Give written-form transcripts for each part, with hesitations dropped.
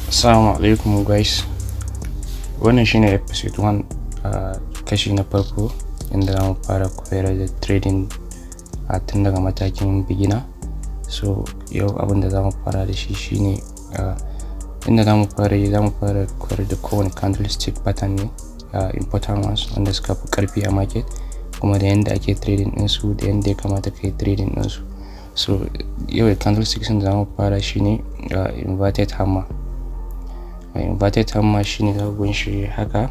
Assalamu alaikum guys. Wannan shine episode 1, kashi na farko inda zamu fara koyar da trading a tun daga matakin beginner. So yau abin da zamu fara da shi shine inda zamu fara yi, zamu fara koyar da kowane candlestick pattern ne, important ones wanda suka fi karfi a market, kuma da yanda ake trading ɗinsu, da yanda ya kamata ka yi trading ɗinsu. So yau candlestick ɗin da zamu fara shine inverted hammer. Inverted hammer shine za ku gan shi haka,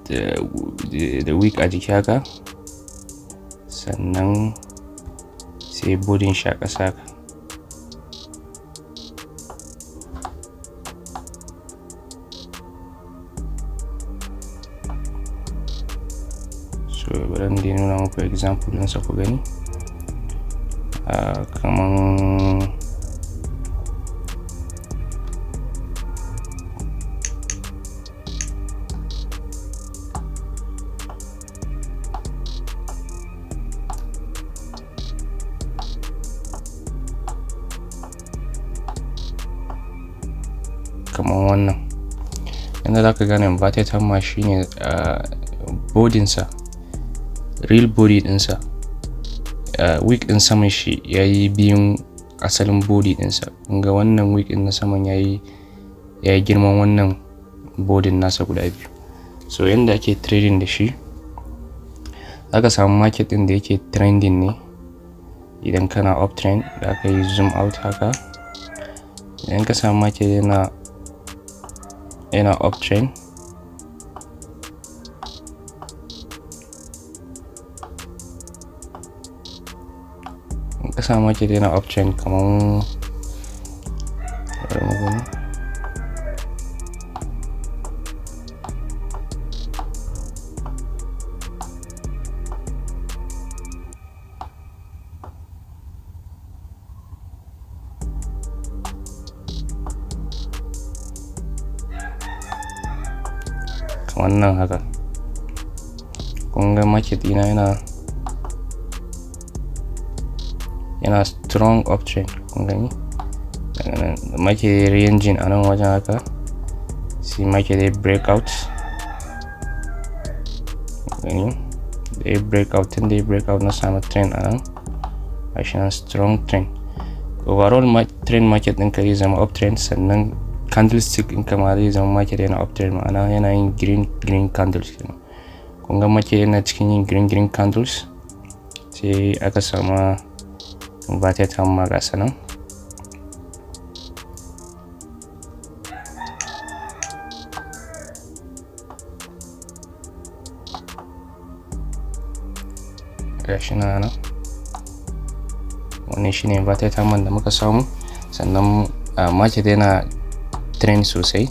da wick a jiki haka, sannan sai bodin shi a ƙasa haka. So bari in dai nuna muku example ɗinsa ku gani. Kaman wannan. Yanda za ka gane inverted hammer shine bodinsa, real body ɗinsa, wick ɗin saman shi ya yi biyun asalin body ɗinsa. Kun ga wannan wick ɗin na saman ya yi girman wannan bodin nasa guda biyu. So yanda ake trading da shi, za ka samu market ɗin da yake trending ne. Idan kana uptrend, za ka yi zoom out haka. Idan ka samu market yana uptrend, in ka samu market yana uptrend kaman, bari mu gani. Kaman nan haka. Kun ga market ɗina yana strong uptrend, kun gani? Market ranging a nan wajen haka, sai market ya breakout. Gani? Da ya breakout, tun da ya breakout na samu trend a nan. Gashi nan strong trend. Overall trend market ɗinka zai zama uptrend, sannan candlestick ɗinka ma zai zama market yana uptrend, ma'ana yana yin green green candles kenan. Kun ga market yana cikin yin green green candles, sai aka samu inverted hammer, ga su nan. Gashi nan a nan. Wannan shine inverted hammer da muka samu. Sannan market yana trend sosai,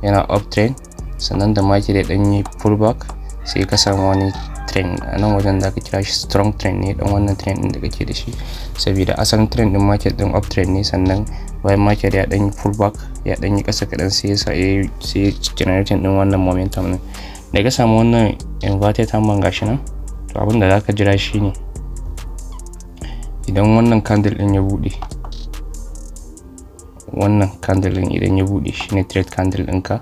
yana uptrend, sannan da market ya ɗan yi pullback, sai ka samu wani trend a nan wajen da aka kira shi strong trend ne. Dan wannan trend ɗin da kake da shi, saboda asalin trend ɗin market ɗin uptrend ne, sannan bayan market ya ɗan yi pullback, ya ɗan yi ƙasa kaɗan, sai ya sa sai generating ɗin wannan momentum ɗin. Da ka samu wannan inverted hammer, gashi nan, to abin da zaka jira shine idan wannan candle ɗin ya buɗe, wannan candle ɗin idan ya buɗe shine trade candle ɗinka.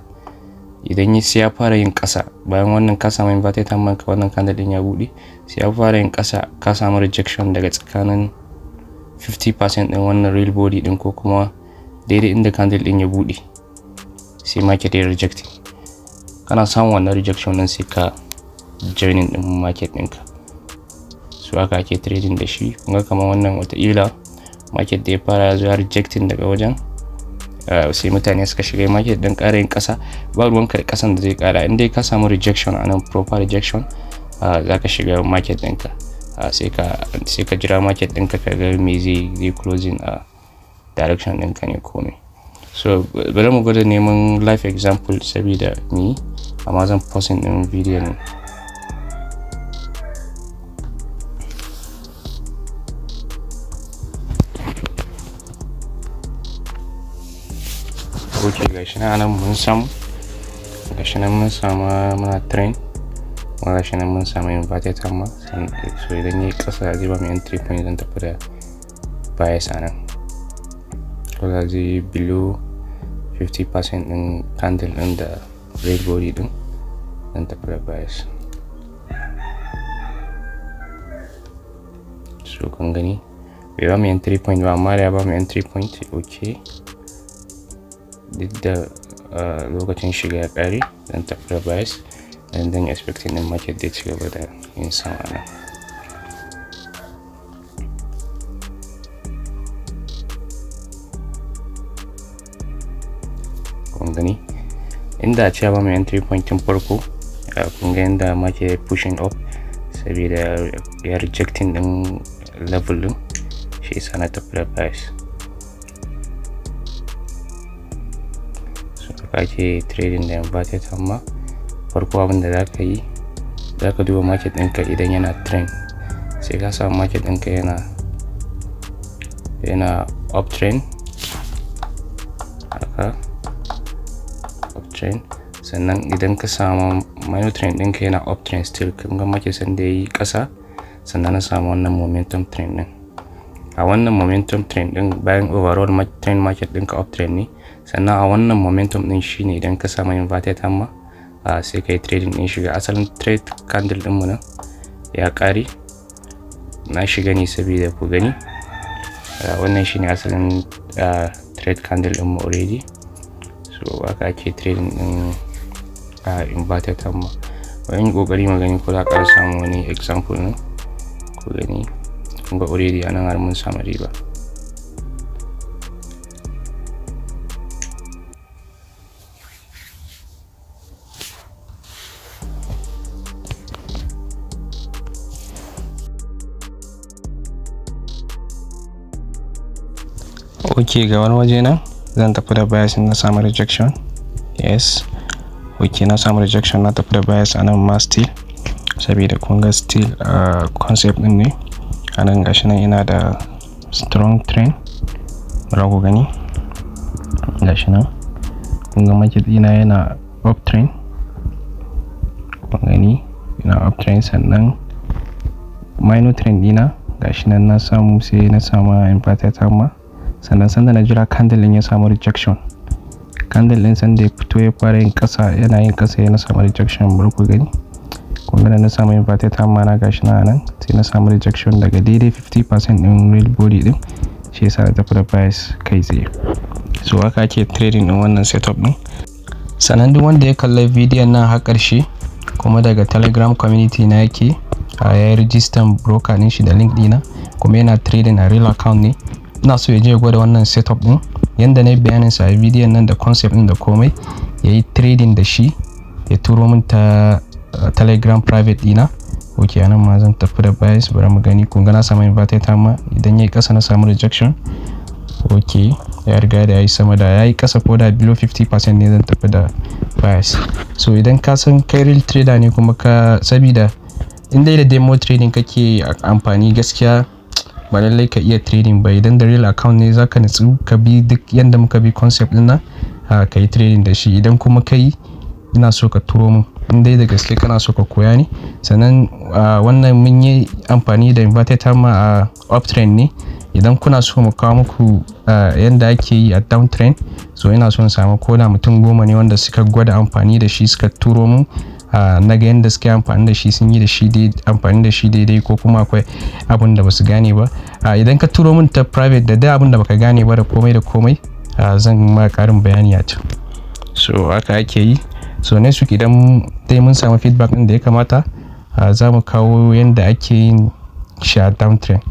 Idan ya sai ya fara yin ƙasa, bayan wannan ka samu inverted hammer ka, wannan candle ɗin ya buɗe, sai ya fara yin ƙasa, ka samu rejection daga tsakanin 50% ɗin wannan real body ɗin ko kuma daidai inda candle ɗin ya buɗe, sai market ya rejecting. Kana samun wannan rejection ɗin, sai ka joining ɗin market ɗinka. So haka ake trading da shi. Kun ga kamar wannan, wataƙila market da ya fara ya zo ya rejecting daga wajen, sai mutane suka shiga market don ƙara yin ƙasa. Ba ruwanka da ƙasan da zai ƙara, in dai ka samu rejection a nan, proper rejection, za ka shiga market ɗinka. Sai ka jira market ɗinka ka ga me zai closing a direction ɗinka ne ko me. So bari mu gwada neman live example saboda ni amma zan pausing ɗin video ne. Ok, gashi nan anan mun samu, gashi nan mun samu muna trend, kuma gashi nan mun samu inverted hammer. So idan yayi ƙasa zai ba mu entry point, zan tafi da bias a nan. Ko da zai yi below 50% din candle din da red body din, zan tafi da bias. So kun gani, bai ba mu entry point ba, amma da ya ba mu entry point, okay, duk da lokacin shiga ya ƙare, zan tafi da bias and then expecting the market zai ci gaba da yin sama nan. Kun gani, inda a ce ba mu entry point tun farko, kun ga yanda market pushing up saboda ya rejecting din level din, shi yasa na tafi da price. So haka ake trading da inverted. Amma farko abin da zaka yi, zaka duba market ɗinka idan yana trend, sai ka samu market ɗinka yana uptrend haka, uptrend. Sannan idan ka samu minor trend ɗinka yana uptrend still, kun ga market sanda yayi ƙasa, sannan na samu wannan momentum trend ɗin. A wannan momentum trend ɗin, bayan overall trend market ɗinka uptrend ne, sannan a wannan momentum ɗin shine idan ka samu inverted hammer, sai ka yi trading ɗin. Shiga asalin trade candle ɗinmu nan ya ƙare. Na shiga ne saboda ku gani, wannan shine asalin trade candle ɗinmu already. So haka ake trading ɗin inverted hammer. Bari yi ƙoƙari mu gani ko za a ƙara samun wani example ɗin. Ku gani, kun ga already anan har mun samu riba. Ok, ga wani waje nan zan tafi da bias, na samu rejection. Yes, ok, na samu rejection, na tafi da bias a nan ma still, saboda kun ga still concept din ne a nan. Gashi nan ina da strong trend, bari ku gani. Gashi nan kun ga market ɗina yana uptrend. Kun gani, yana uptrend. Sannan minor trend ɗina gashi nan na samu, sai na samu inverted hammer. Sannan sanda na jira candle ɗin ya samu rejection, candle ɗin sanda ya fito ya fara yin ƙasa, yana yin ƙasa yana samu rejection. Bari ku gani, kun ga na samu inverted hammer na, gashi nan nan, sai na samu rejection daga daidai 50% ɗin real body ɗin, shi yasa na tafi da price kai tsaye. So haka ake trading ɗin wannan setup ɗin. Sannan duk wanda ya kalla bidiyon nan har ƙarshe, kuma daga Telegram community na yake, a ya yi rijistan broker ɗin shi da link ɗina, kuma yana trading a real account ne, ina so ya je ya gwada wannan setup ɗin yanda na yi bayanin sa a bidiyon nan, da concept ɗin da komai, ya yi trading da shi, ya turo min ta Telegram private ɗina. Ok, anan ma zan tafi da bias, bari mu gani. Kun ga na samu inverted hammer, idan yayi ƙasa na samu rejection. Ok, ya riga da yayi sama, da yayi ƙasa ko da below 50% ne, zan tafi da bias. So idan ka san kai real trader ne, kuma ka, sabida in dai da demo trading kake amfani, gaskiya ba lallai ka iya trading ba. Idan da real account ne, zaka nutsu ka bi duk yanda muka bi concept din nan, ka yi trading da shi. Idan kuma kai, ina so ka turo min in dai da gaske kana so ka koya ne. Sannan wannan mun yi amfani da inverted hammer a uptrend ne. Idan kuna so mu kawo muku yanda ake yi a downtrend, so ina so in samu ko da mutum 10 ne wanda suka gwada amfani da shi, suka turo mun, na ga yanda suka yi amfani da shi, sun yi da shi amfani da shi daidai, ko kuma akwai abun da basu gane ba. Idan ka turo min ta private da duk abun da baka gane ba da komai da komai, zan ma karin bayani a can. So haka ake yi. So next week, idan dai mun samu feedback ɗin da ya kamata, za mu kawo yanda ake yin shi a downtrend.